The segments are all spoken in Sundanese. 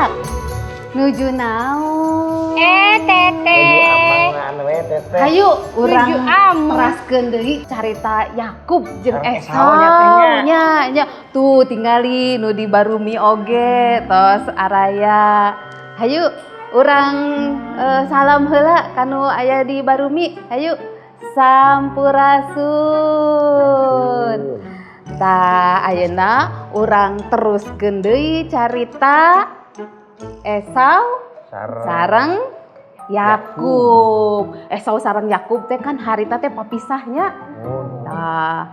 Barudak, nuju naon? Eh, Teteh. Nuju amangan we, Teteh. Hayu urang Nuju ameng. Teraskeun deui carita Yakub jeung Sareng Esau Esau nya, teh, nya. Nya nya. Tuh tingali nu di barumi oge tos araya. Hayu urang salam heula kanu aya di barumi. Hayu, sampurasun. Tah, ayeuna urang teruskeun deui carita Esau Sareng sareng Yakub. Esau sareng Yakub teh kan harita teh papisahnya. Oh. Nah,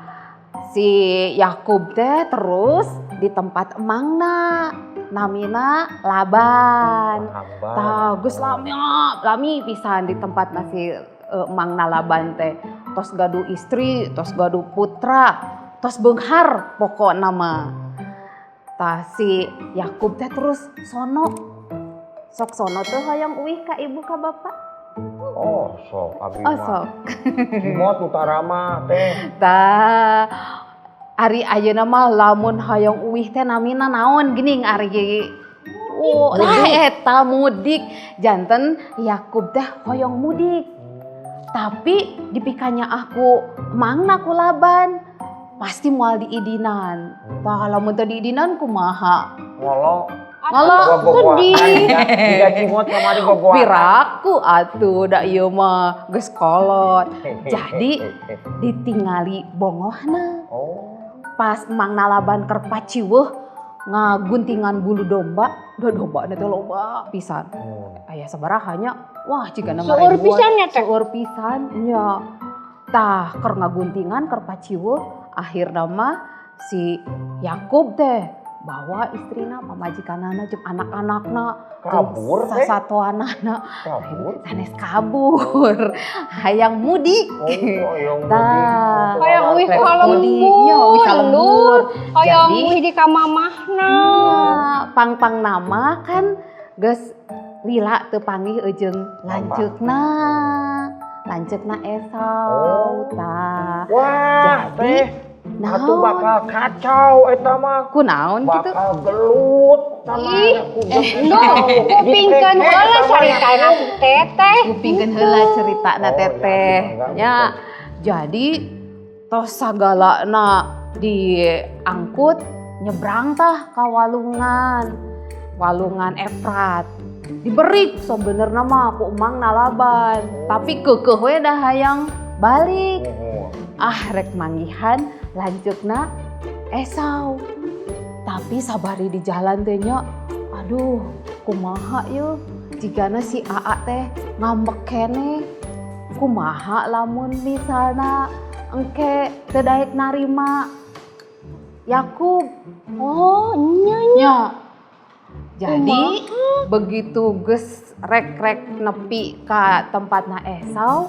si Yakub teh terus di tempat emangna namina Laban. Laban. Tah, geus lami lami pisan di tempat masih emangna Laban teh. Tos gaduh istri, tos gaduh putra, tos beunghar pokokna mah. Tah, si Yakub teh terus sono. Sok sono tuh hayang uih ka ibu ka bapak. Oh, sok abi Oh, mah. sok. Cimot utara mah, Teh. Tah, ari ayeuna mah lamun hayang uih teh namina naon geuning ari? Oh, lah eta mudik. Janten Yakub teh hoyong mudik. Tapi dipikanyaah ku mangna, ku Laban, pasti moal diidinan. Tah, lamun teu diidinan kumaha? Ngolo. Ngolo. Gogoan. Jiga cimot kamari gogoan. Piraku atuh, da ieu mah geus kolot. Jadi ditingali bongohna. Oh. Pas Mang Laban keur paciweuh ngaguntingan bulu domba, da domba teh loba pisan. Aya sabaraha nya? Wah, jigana mah Seueur ribuan. pisan nya, Teh. Seueur pisan nya. Tah, keur ngaguntingan keur paciweuh, akhirna mah si Yakub teh bawa istrina, pamajikanana, jeung anak-anakna, jeung Kabur, Teh? sasatoanana. Kabur. Sanes kabur, hayang mudik. Oh, yang Tah. mudik. Hayang uih ka Mudik, nya, uih ka lembur. Hayang Jadi- uih di ka mamahna. Iya, pang-pang nama kan geus lila teu panggih jeung lanceukna. Lanceukna Esau. Oh. Tah. Wah, Jadi, Teh. Atuh naon? bakal kacau eta mah. Kunaon gitu? Bakal gelut sama Ih, Yakub jeung Duh, Esau. kupingkeun Dikekeh heula sama caritana Yakub. Teteh. Kupingkeun heula ceritana Oh, iya, Teteh. enggak, Ya. Jadi tos sagalana diangkut nyebrang tah ka walungan. Walungan Efrat. Diberi sebenarnya mah ku emang Laban, tapi keukeuh we dah hayang balik. Nuhun. Ah, rek manggihan lanceukna Esau. Tapi sabari di jalan teh nya, aduh, kumaha yeuh? Jigana si Aa teh ngambek keneh. Kumaha lamun misalna engke teu daek narima Yakub? Oh, nya nya. Nya. Jadi begitu geus rek-rek nepi ka tempatna Esau,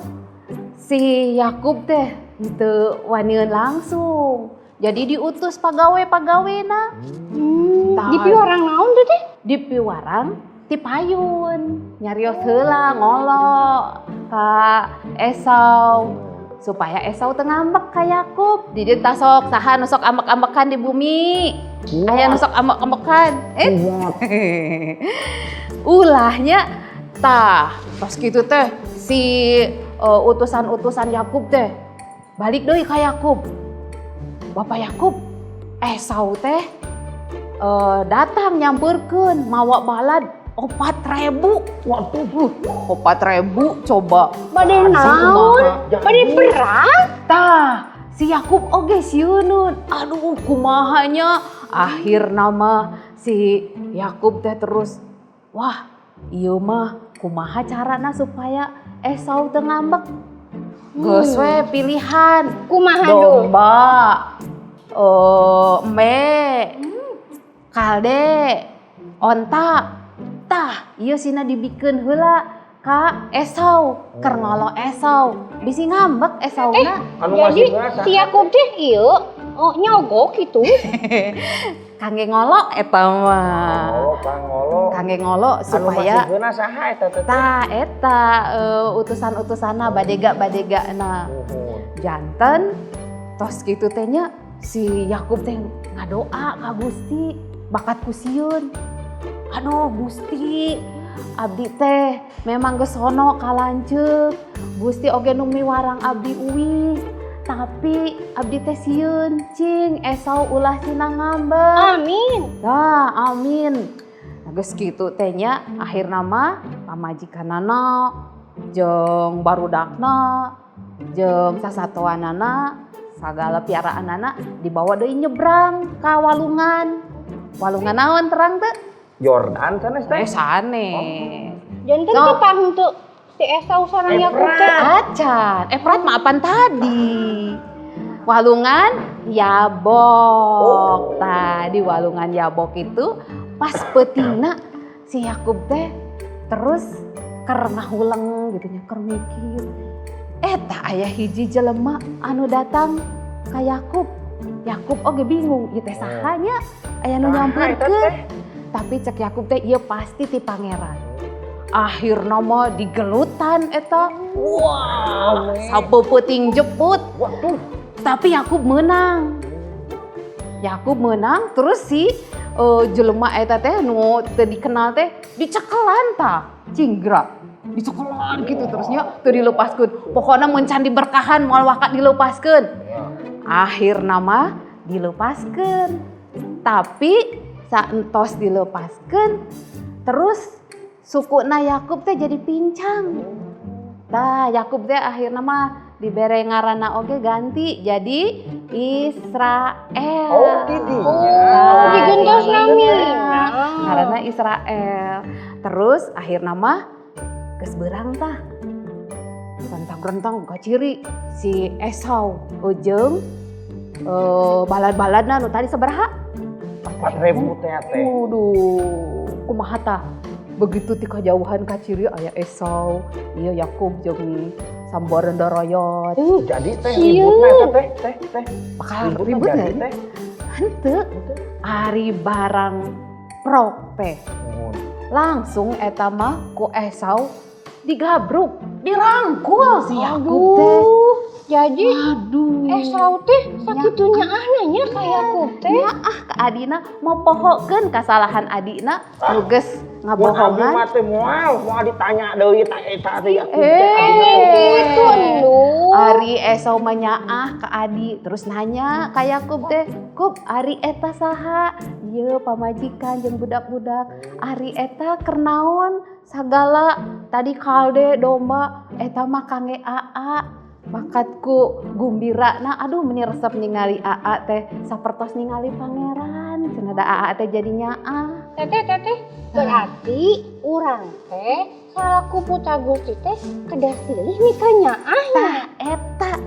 si Yakub teh teu waniun langsung. Jadi diutus pagawe-pagawena. Tah. Di piwarang naon teh, Teh? Di piwarang ti payun nyarios heula, ngolo ka Esau supaya Esau teu ngambek ka Yakub. Di dieu tah sok saha nu sok ambek-ambekan di bumi? Aya nu sok ambek-ambekan? Eh, ulahnya. Tah, pas gitu teh si utusan-utusan Yakub teh balik deui ka Yakub. "Bapak Yakub, Esau teh datang nyamperkeun mawa balad 4.000." Waduh, 4.000 coba. Bade naon? Bade perang? Tah, si Yakub oge sieuneun. Aduh, kumaha nya? Akhirna mah si Yakub teh terus, wah, ieu mah kumaha carana supaya Esau teu ngambek? Geus we pilihan. Kumaha duh? Domba, embe, kalde, onta. Tah, ieu sina dibikeun heula ka Esau, keur ngolo Esau. Bisi ngambek Esauna. Anu Jadi masih ngerasa. Si Yakub teh ieu, oh, nyogok gitu. Kangge ngolo eta mah. Ngolo, kang ngolo. Kangge ngolo Anu supaya masih geuna saha eta teh? Tah, eta utusan-utusanna, badega-badegana. Nuhun. Janten tos kitu teh nya, si Yakub teh ngadoa ka Gusti bakat ku sieun. Aduh Gusti, abdi teh memang geus sono ka lanceuk. Gusti oge nu miwarang abdi uwih. Tapi abdi teh sieun cing Esau ulah sina ngambek. Amin. Tah, amin. Nah, geus kitu teh nya akhirna mah pamajikanana jeung barudakna jeung sasatoanana sagala piaraanana dibawa deui nyebrang ka walungan. Walungan naon terang teu? Yordan sanes teh. Eh sanes. Janten So. teu paham tuh si Esau sareng Yakub teh. Acan, Efrat mah apaan tadi? Walungan Yabok. Tadi walungan Yabok itu pas peutingna si Yakub teh terus keur ngahuleng gitu nya, keur mikir. Eta aya hiji jelema anu datang ka Yakub. Yakub oge bingung, ieu teh saha nya? Aya nu Saha eta nyamperkeun. teh? Tapi cek Yakub teh ieu pasti ti pangeran. Akhirna mah digelutan eta. Wah, sapeuting jeput. Waduh. Tapi Yakub menang. Yakub menang terus si jelema eta teh nu teu dikenal teh dicekelan tah, cinggra. Dicekelan gitu terusnya teu dilepaskeun. Pokoknya mun can diberkahan moal waka dilepaskeun. Akhirna mah dilepaskeun. Tapi saentos dilepaskeun terus sukuna Yakub teh jadi pincang. Tah Yakub teh akhirna mah dibere ngaranna oge ganti jadi Israel. Oh, di dinya. Oh, digentos iya. namina. Ngaranna Israel. Terus akhirna mah geus beurang tah. Rentang-rentang kaciri si Esau ujung balad-baladna nu tadi sabaraha? 4000 teh teh. Waduh, kumaha tah? Begitu ti kajauhan kaciri aya Esau, ieu Yakub jeung samborenda royot. Jadi teh Sieun. ributna eta teh teh teh. Bakal Ributna ribut jadi nggak? teh. Henteu. Ari barang prok teh. Nuhun. Langsung eta mah ku Esau digabruk, dirangkul si Yakub teh. Aduh, jadi Aduh. Esau teh sakitu nyaahna nya ka Yakub teh. Nyaah ka adina mopohokeun kasalahan adina nu geus Mun abi ngabohongan. mah teh moal moal ditanya deui ta eta teh Yakub teh. Eh. Gitu lu. Ari Esau mah nyaah ka adi terus nanya ka Yakub teh, "Kub, ari eta saha?" "Ieu pamajikan jeung budak-budak." "Ari eta keur naon sagala tadi kalde domba eta mah kangge aa." Bakat ku gumbira nah aduh meni resep ningali aa teh sapertos ningali pangeran cenah da aa teh jadi nyaah. Teteh, teteh, berarti urang teh salaku putra Gusti teh kedah silih mika nyaah. Tah eta.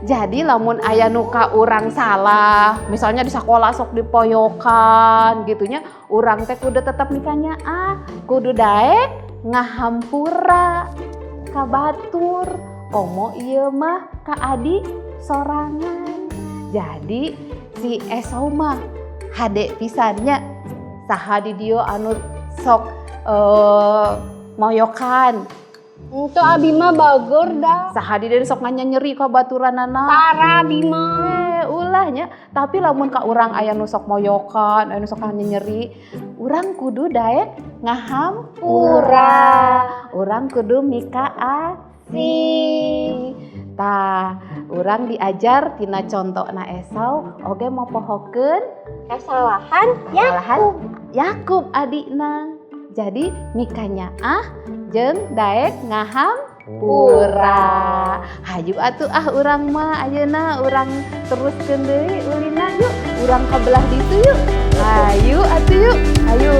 Jadi lamun aya nu ka urang salah, misalnya di sekolah sok dipoyokan gitunya, urang teh kudu tetep mika nyaah, kudu daek ngahampura ka batur. Komo ieu mah ka adi sorangan. Jadi si Esau mah hade pisannya saha di dieu anu sok moyokan. Untuk abi mah bager dah. Saha di dieu sok nyeri ka baturanana. Tara abi mah. Eh, ulahnya tapi lamun ka urang aya nu sok moyokan, aya nu sok nyeri, urang kudu daek ngahampura. Urang kudu mika asih. Tah, urang diajar tina contona Esau oge mopohokeun Kesalahan kesalahan Yakub adikna. Jadi mika nyaah jeung daek ngahampura. Hayu atuh ah urang mah ayeuna urang teruskeun deui ulina yuk. Urang ka belah ditu yuk. Hayu atuh yuk. Hayu.